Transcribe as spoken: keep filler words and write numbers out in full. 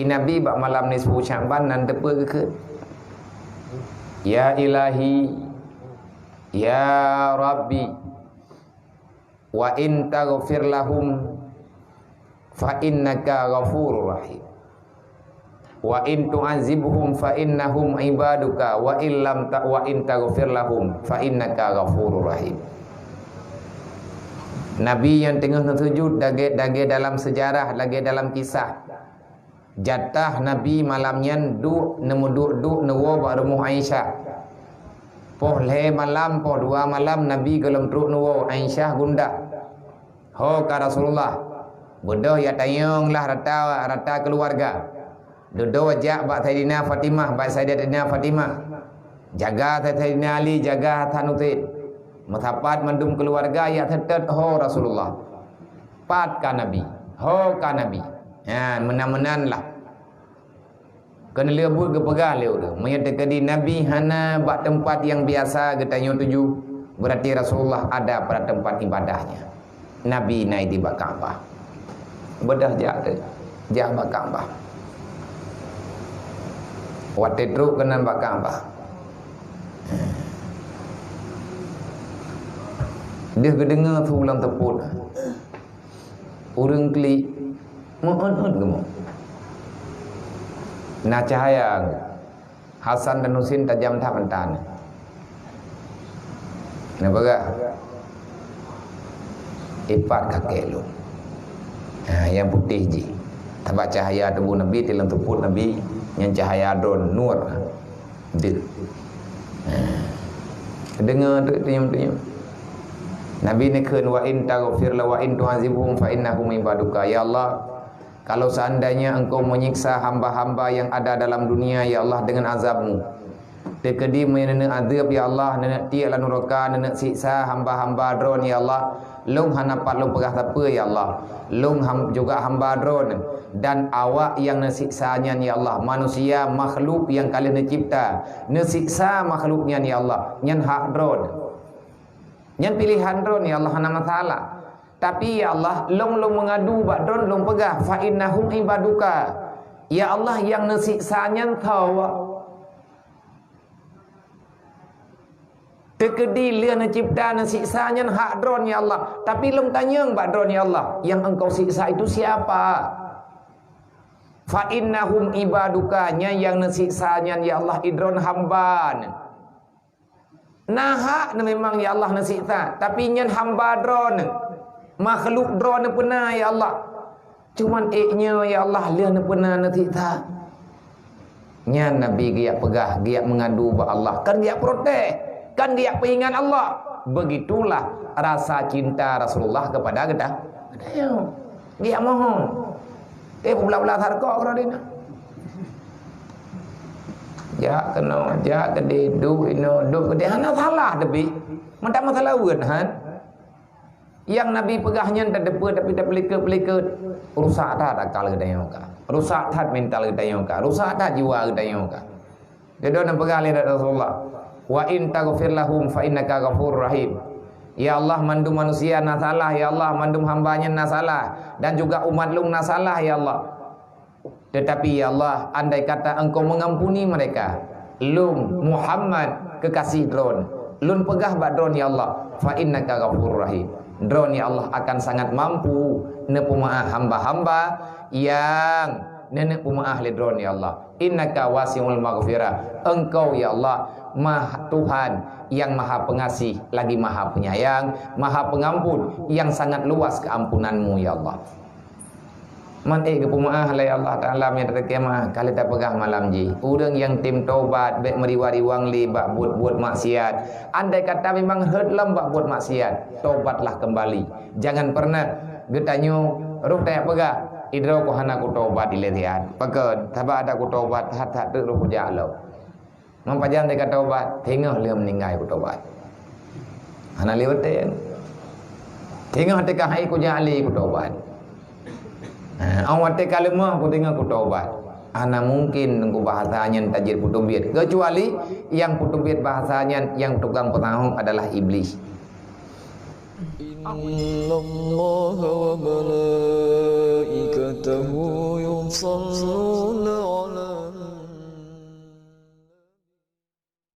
Nabi bak malam nisfu Sya'ban nan teupeue geukheun, "Ya Ilahi, ya Rabbi, wa in taghfir lahum fa innaka ghafurur rahim. Wa in tu'adzibhum fa innahum ibaduka, wa in lam ta-, wa in taghfir lahum fa innaka ghafurur rahim." Nabi nyang teungoh neusujud, lagée, lagée dalam seujarah, lagée dalam kisah. Jatah Nabi malam nyan duek, neumeuduek-duek neuwoe bak rumoh Aisyah. Poh lhée malam, poh dua malam Nabi gohlom trok neuwoe, Aisyah gundah. "Ho ka Rasulullah, beudôh jak tanyong lah rata, rata keuluwarga. Dudoe jak bak Saidina Fatimah, bak Saidatina Fatimah. Jaga Saidina Ali, jaga Hasan Husein. Meusapat mandum keuluwarga jak seutôt ho Rasulullah." Pat ka Nabi, ho ka Nabi. Ha, meunan-meunan lah. Keuneulheueh buet geupeugah lé ureuëng, meunyoe teukeudi Nabi hana bak teumpat nyang biasa geutanyoe tuju, beurati Rasulullah ada pada teumpat ibadahnya. Nabi na di bak Ka'bah. Beudôh jak teuh, jak bak Ka'bah. Watée trok keunan bak Ka'bah, deuh geudeungoe su lam seupôt. Ureuëng klik, meu'ôt-'ôt geumoe. Na cahya, Hasan dan Husein tajam that mata nyan. Neupeugah, "Ipat kakée lôn." Ha, nyang putéh jih. Sabab cahya tuboh Nabi, di lam seupôt Nabi, nyan cahya droe, nur. Deuh. Ha. Deungoe tu, tunyum-tunyum. Nabi neukheun, "Wa in taghfir la wa in tu'adzibhum fa innahum ibaduka." Ya Allah, kalau seandainya Engkau menyiksa hamba-hamba yang ada dalam dunia, ya Allah, dengan azab-Mu. Teukeudi meunyoe neuneuk azab, ya Allah, neuneuk tiek lam nuraka, neuneuk siksa hamba-hamba Droe, ya Allah, lôn hana pat lôn peugah sapeue, ya Allah. Lôn ham-, juga hamba Droe, dan awak nyang neusiksa nyan, ya Allah, manusia, makhluk nyang ka lheueh neucipta, neusiksa makhluk nyan, ya Allah, nyan hak Droe. Nyan pilihan Droe, ya Allah, hana masalah. Tapi, ya Allah, lôn, lôn meungadu bak Droe, lôn peugah, "Fa innahum ibaduka." Ya Allah, nyang neusiksa nyan tho. Teukeudi lheueh neucipta neusiksa nyan hak Droe, ya Allah. Tapi lôn tanyong bak Droe, ya Allah, nyang Engkau siksa itu siapa? "Fa innahum ibaduka," nyan nyang neusiksa nyan, ya Allah, i Droe hamba nyan. Na hak nyan memang, ya Allah, neusiksa, tapi nyan hamba Droe, makhluk Droe peuna, ya Allah. Cuman ék nyoe, ya Allah, lheueh neupeuna neusiksa. Nyan Nabi geujak peugah, geujak meungadu bak Allah, kan geujak protes, kan geujak peuingat Allah. Begitulah rasa cinta Rasulullah kepada geuta-, geutanyoe. Geujak mohon. Eh, peubeula-beula sarkok keudroe dina. Jak keunoe, jak keudeh, duek inoe, duek keudeh, hana salah tapi. Mantong masalah weuet, han? Nyang Nabi peugah nyan tateupeue, tapi tapeulikot-peulikot. Rusak that akal geutanyoe ka. Rusak that mental geutanyoe ka. Rusak that jiwa geutanyoe ka. Jadi neupeugah lé Rasulullah, "Wa in taghfir lahum fa innaka ghafurur rahim." Ya Allah, mandum manusia na salah, ya Allah, mandum hamba nyan na salah, dan juga umat lôn na salah, ya Allah. Tetapi, ya Allah, andai kata Engkau mengampuni mereka, lôn, Muhammad, kekasih Droe, lôn peugah bak Droe, ya Allah, "Fa innaka ghafurur rahim." Droe, ya Allah, akan sangat mampu neupeumaáh hamba-hamba nyang neuneuk peumaáh lé Droe, ya Allah. "Innaka wasi'ul maghfirah." Engkau, ya Allah, Maha, Tuhan yang Maha Pengasih, lagi Maha Penyayang, Maha Pengampun, yang sangat luas keampunan-Mu, ya Allah. Man ék geupeumaáh lé Allah Taala meunyoe teukeumah, ka lheueh tapeugah malam jih. Ureuëng nyang tem tobat, bék meuriwa-riwang lé bak buet-buet maksiat. Andai kata memang rhot lom bak buet maksiat, tobatlah kembali. Jangan pernah geutanyoe roh tajak peugah, "Idroe ku hana kutobat ilée siat." Pakon, sabab ada kutobat, that-that teuk roh kujak lom. Ngon pajan teuka tobat, teungoh lheueh meuninggai kutobat. Hana lé watée. Teungoh teuka hai kujak lé kutobat. Ha, 'oh watée ka leumoh kuteungoh kutobat. Hana mungkin nunggu bahasa nyan tajeuet peuteubiet. Kecuali nyang peuteubiet bahasa nyan nyang tukang peutahong adalah Iblis. Innallaha wa malaikatahu yusalluna